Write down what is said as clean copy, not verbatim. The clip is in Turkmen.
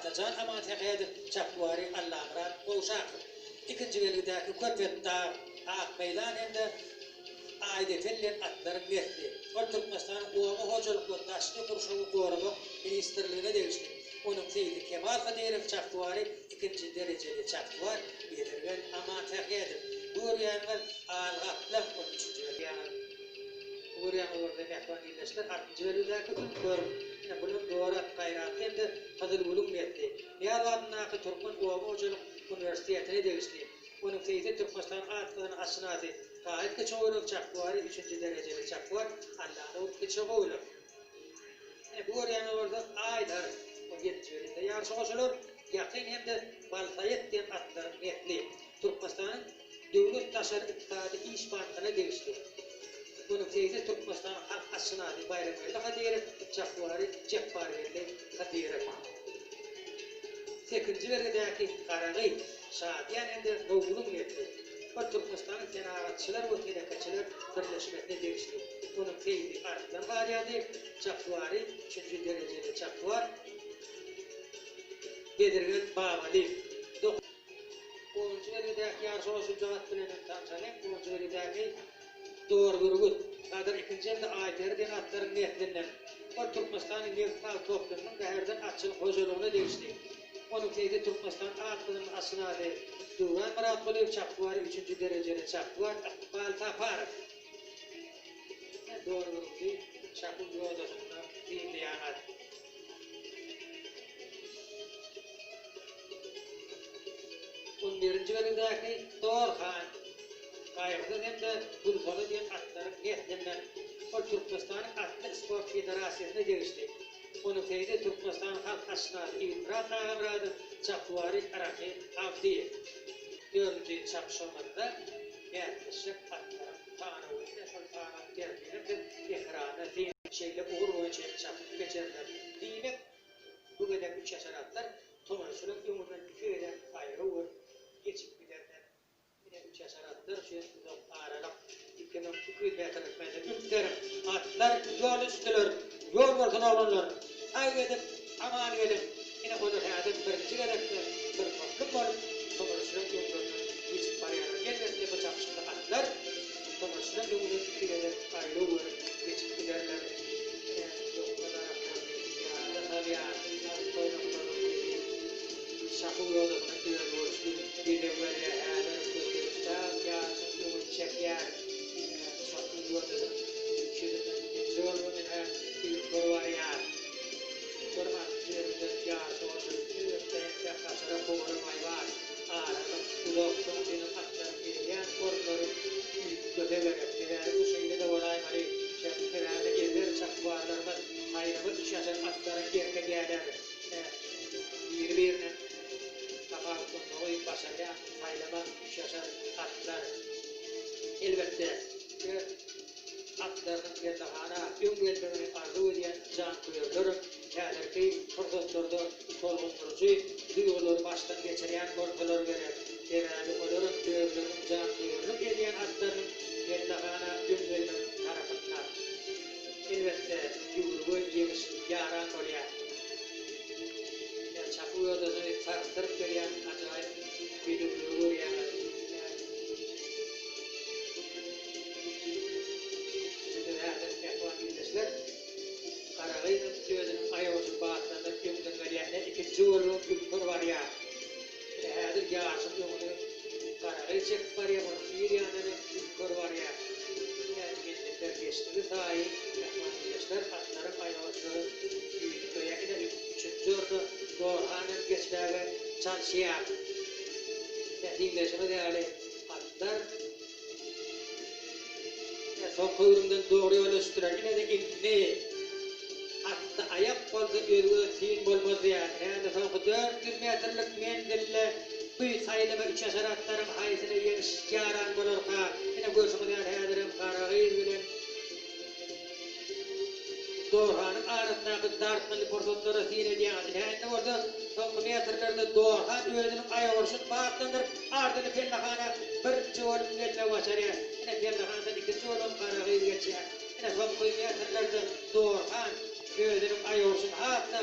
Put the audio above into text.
Atajan Amansähedow, çapwary Allamyrat Gowşakow. Ikinji belgidäki Köpetdag, Akmeýdan hem-de Aýdepel diýen atlaryň nesli. Ol Türkmenistanyň Oba hojalyk we daşky gurşawy goramak ministrligine degişli. Onuň seýsi Kemal Hydyrow, çapwary ikinji derejeli çapwar Bezirgen Amansähedow. Bu görýäniňiz Al gaplaň ol üçünji belgi. Bu görýäniňiz bolsa mähriban ildeşler altynjy belgidäki Ülker. Ine bulam Dorat, Gaýratly hem-de Gyzylgülüň nesli. Nyýazow adyndaky Türkmen oba hojalyk uniwersitetine degişli. Onuň seýsi Türkmenistanyň at gazanan atşynasy Gaýyp Kiçigowulow, çapwary üçünji derejeli çapwar Allanur Kiçigowulow. Ine bu görýäniňiz bolsa Aýdar. Ol ýedinji belgide ýaryşa goşular. Ýakyn hem-de Balsaýat diýen atlaryň nesli. Türkmenistanyň Döwlet daşary ykdysady iş bankyna degişli. Onuň seýsi Türkmenistanyň halk atşynasy Baýramgeldi Hydyrow, çapwary Jepbargeldi Hydyrow. Sekizinji belgidäki Garagyz, Şadyýan hem-de Nowgulyň nesli. Ol Türkmenistanyň Senagatçylar we telekeçiler birleşmesine degişli. Onuň seýsi Arslan Garýady, çapwary üçünji derejeli çapwar Bezirgen Babalyýew. Onunjy belgidäki ýaryşa goşuljak at bilen hem tanşalyň. Onunjy belgidäki Dor Bürgüt, Gadyr ikinji hem-de Aýperi diýen atlaryň neslinden. Ol Türkmenistanyň nebit-gaz toplumynyň Bäherden atçylyk hojalygyna degişli. Onuň seýsi Türkmenistanyň at gyzynyň atşynasy Döwran Myratgulyýew, çapwary üçünji derejeli çapwar Ykbal Saparow. Dor Bürgüdi çapuw ýodasynda synlaýan at. On birinji belgidäki Dorhan, Gaýgysyz hem-de Gülsona diýen atlaryň neslinden. Ol Türkmenistanyň Atly sport federasiýasyna degişli. Onuň seýsi Türkmenistanyň halk atşynasy Ilmyrat Agamyradow, çapwary Rahym Abdyýew. Dördünji çapyşygymyzda bäsleşjek atlaryň sanawy ine şol sanawyň tertibini siz ekranda syn. Şeýle ugur boýunça hem çapyp geçerler. Diýmek, bu gezek üçýaşar atlar tomaşaçylaryň öňünden iki gezek aýraw görüp geçip giderler. Ine, üçýaşar atlar üçin uzak aralyk 2200 metrlik menzil. Üns beriň, atlar ýola düşdüler. Ýol bolsun, oglanlar! Sag gezip, aman geliň! Ine, olar häzir birinji gezekde bir toplum bolup, tomaşaçylaryň öňlerinden geçip barýarlar. Elbetde, bu çapyşykda atlar tomaşaçylaryň öňünden iki gezek aýlaw görüp geçip giderler. Ine, ýoksa darahtlaryny ýada salýar. At toýnaklarynyň sesi çapuw ýodasyna özboluşly bezeg berýär. Häzir Köpetdag ýaryşyň öňüni çekýär. Ine, çapuw ýodasynyň üç ýüzünden ikinji bolup, ine, Ülker barýar. Bir atly ýerinden ýaryşa goşulyp, elbetde, gaçara kowara maý bar. Aralyk uzak, şonuň üçinem atlaryň eýeleýän orunlary üýtgese gerek. Sebäbi bu şeýle-de bolaýmaly. Sebäbi ezber çapwarlarymyz saýlama üçýaşar atlara erk edýärler. Biri-birinden tapawutlanmagy başarýan saýlama üçýaşar atlar. Elbetde, öz atlarynyň pellehana öň gelmegini arzuw edýän janköýerlerem häzirki pursatlarda tolgundyryjy duýgulary başdan geçirýän bolsalar gerek. Sebäbi olaram özleriniň janköýerlik edýän atlarynyň pellehana öň gelmeginiň tarapynda. Elbetde, ýüwrüge ýeňiş ýaran bolýar. Ine, çapuw ýodasyny sarsdyryp gelýän ajaýyp bedewleri görýäňiz. Ine, indi häzir mähriban ildeşler, Garagyzam özüniň aýagyny batlandyryp öňden gelýär. Ine, ikinji bolubam Ülker barýar. Ine, häzir ýaşyň öňüni Garagyz çekip barýar, onuň yz ýanyndan hem Ülker barýar. Ine, menziller geçdigi saýy mähriban ildeşler, atlaryň aýagyny üýtgeýär. Ine, üçünji orna Dorhan hem geçmäge çalyşýar. Ine, synlaýşyňyz ýaly, atlar Ine, soňky öwrümden dogry ýola düşdüler. Ine-de indi atda aýak bolsa özge syn bolmaz diýýär. Ine-de soňky 400 metrlik menzilde bu saýlama üçaşar atlaryň haýsyna ýeňiş ýaran bolarka? Ine, görşüňiz ýaly häzirem Garagyz bilen Dorhanyň arasyndaky dartgynly pursatlara syn edýäňiz. Ine, indi bolsa soňky metrlerde Dorhan özüniň aýagurşuny batlandyryp, Ardyny pellehana birinji bolup gelmegi başarýar. Ine, pellehandan ikinji bolan Garagyz geçýär. Ine, soňky metrlerde Dorhan özüniň aýagurşuny has-da.